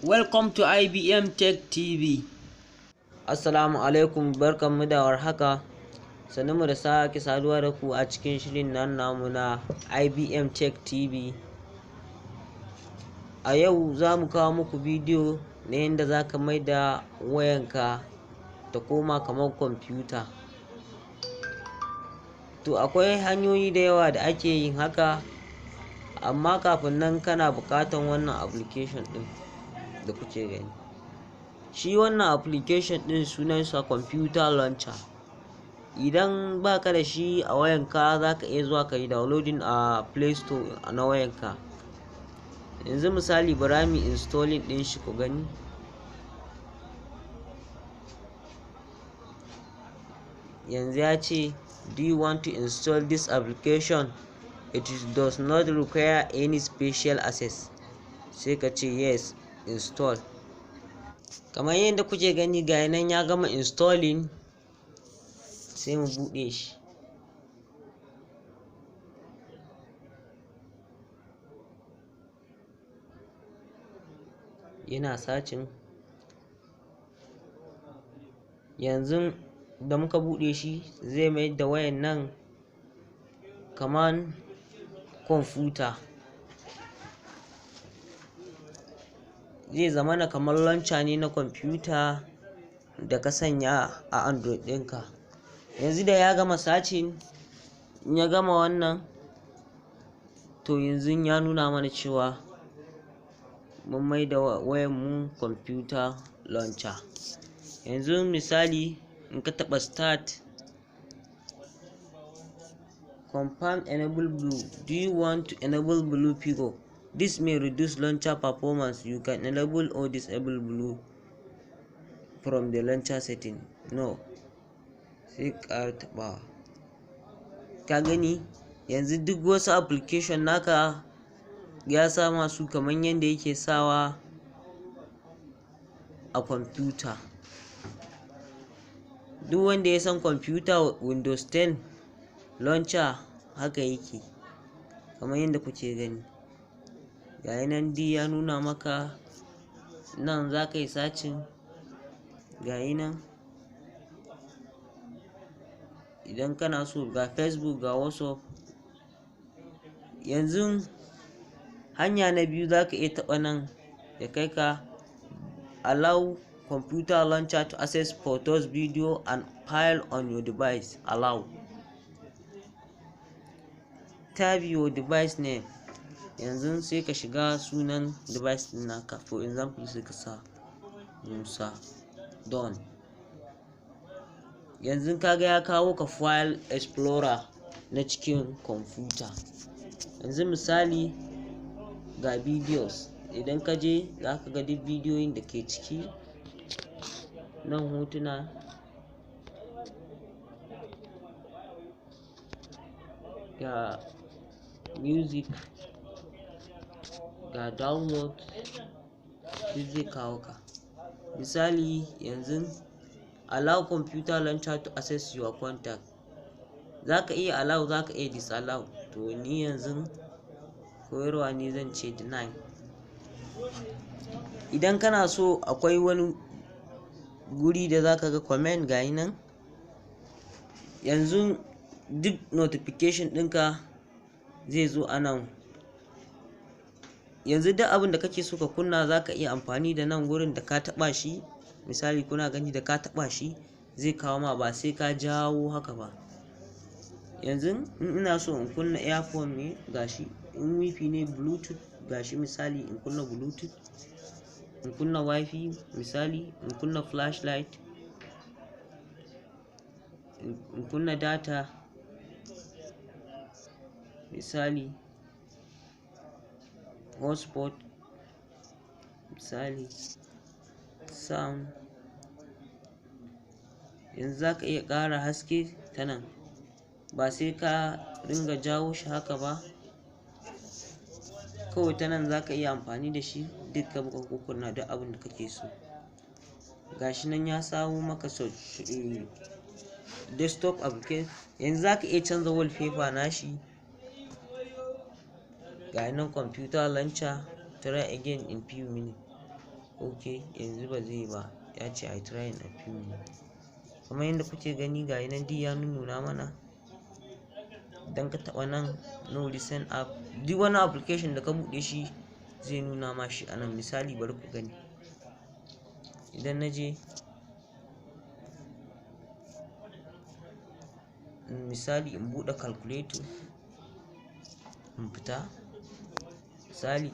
Welcome to IBM Tech TV. Assalamu alaikum, barkanmu da warhaka. Sannunmu da sake saduwa da ku a cikin shirin nan namu na IBM Tech TV. A yau za mu kawo muku bidiyo na yadda za ka maida wayanka ta koma kamar kwamfuta. To, akwai hanyoyi da yawa da ake yin haka, amma kafin nan kana buƙatan wannan application ɗin da kuke gani. Shi wannan application ɗin sunansa Computer Launcher. Idan baka da shi a wayanka, za ka iya zuwa ka yi downloading a Play Store na wayanka. Yanzu misali, bara mu installing ɗin shi ku gani. Yanzu ya ce, "Do you want to install this application? It does not require any special access." Sai ka ce yes, install. Kamar yadda kuke gani, ga nan ya gama installing, sai mu buɗe shi. Yana searching. Yanzu da muka buɗe shi, zai mayar da wayan nan kaman kwamfuta. Zai zamana kamar launcher ne na kwamfuta da ka sanya a Android ɗinka. Yanzu da ya gama searching, in ya gama wannan, to yanzu ya nuna mana cewa mun maida wayan mu computer launcher. Yanzu misali, in ka taɓa start, confirm enable blue. "Do you want to enable blue figure? This may reduce launcher performance. You can enable or disable blue from the launcher setting." No. Sai ƙara taɓawa. Ka gani, yanzu duk wasu application naka ya sa masu kamar yadda yake sawa a kwamfuta. Duk wanda ya san kwamfuta Windows 10 launcher, haka yake, kamar yadda kuke gani. Ga nan duk ya nuna maka. Nan za ka yi searching, ga nan. Idan kana so, ga Facebook, ga WhatsApp. Yanzu hanya na biyu, za ka iya taɓa nan ya kai ka "Allow computer launcher to access photos, video and file on your device." Allow. Type your device name. Yanzu sai ka shiga sunan device ɗin naka. For example, sai ka sa Musa. Done. Yanzu kaga ya kawo ka file explorer na cikin kwamfuta. Yanzu misali, ga videos. Idan ka je, za ka ga duk bidiyoyin da ke ciki nan, hotuna, ga music, ga download, duk zai kawo ka. Misali yanzu, "Allow computer launcher to access your contact." Za ka iya allow, za ka iya disallow. To, ni yanzu koyarwa ne, zan ce deny. Idan kana so, akwai wani guri da za ka ga comment, ga nan. Yanzu duk notification ɗinka zai zo a nan. Yanzu duk abin da kake so ka kunna, za ka iya amfani da nan gurin da ka taɓa shi. Misali, kuna gani, da ka taɓa shi zai kawo ma, ba sai ka jawo haka ba. Yanzu in ina so in kunna earphone ne, gashi. In WiFi ne, Bluetooth, gashi. Misali, in kunna Bluetooth, in kunna WiFi, misali in kunna flashlight, in kunna data, misali hotspot, misali sound. Yanzu za ka iya ƙara haske ta nan, ba sai ka ringa jawo shi haka ba. Kawai ta nan za ka iya amfani da shi duk ka buga kukkunna duk abin da kake so. Gashi nan ya samo maka desktop application. Yanzu za ka iya canza wallpaper nashi. Ga nan computer launcher. Try again in few minutes. Ok, yanzu ba zai ba, ya ce I try in a few minutes. Kamar yadda kuke gani, ga nan duk ya nuna mana. Idan ka taɓa nan, no recent app, duk wani application da ka buɗe shi zai nuna ma shi a nan. Misali, bari ku gani, idan na je, misali, in buɗe calculator, in fita, misali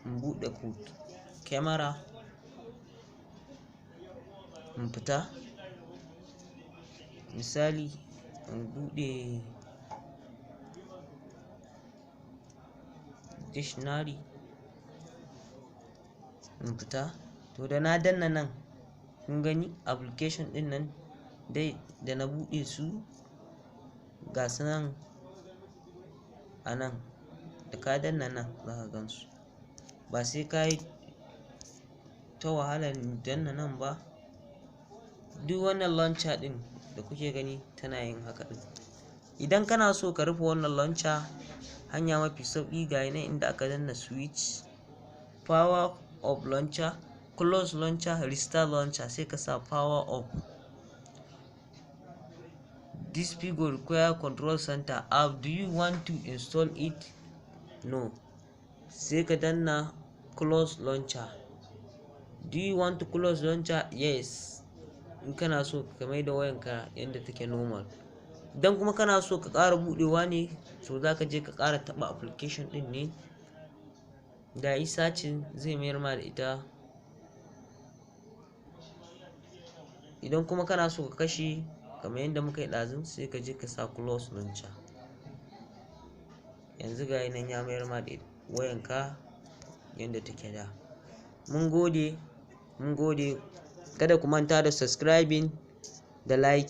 in buɗe camera, in fita, misali in buɗe dictionary, in fita. To, da na danna nan, kun gani application ɗin nan dai da na buɗe su, ga su nan a nan. Da ka danna nan za ka gan su, ba sai ka yi ta wahalar danna nan ba. Duk wannan launcher ɗin da kuke gani tana yin haka ɗin. Idan kana so ka rufe wannan launcher, hanya mafi sauƙi, ga nan inda aka danna switch, power off launcher, close launcher, restart launcher, sai ka sa power off. This figure require Control Center app. Do you want to install it? No. Sai ka danna close launcher. Do you want to close launcher? Yes, in kana so ka mai da wayanka yadda take normal. Idan kuma kana so ka ƙara buɗewa ne, so za ka je ka ƙara taɓa application ɗin ne da yi searching, zai mayar ma da ita. Idan kuma kana so ka kashe kamar yadda muka yi ɗazu, sai ka je ka sa close launcher. Yanzu ga nan ya mayar ma da wayanka yadda take da. Mun gode, mun gode. Kada ku manta da subscribing da like.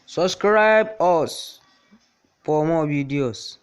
Subscribe us for more videos.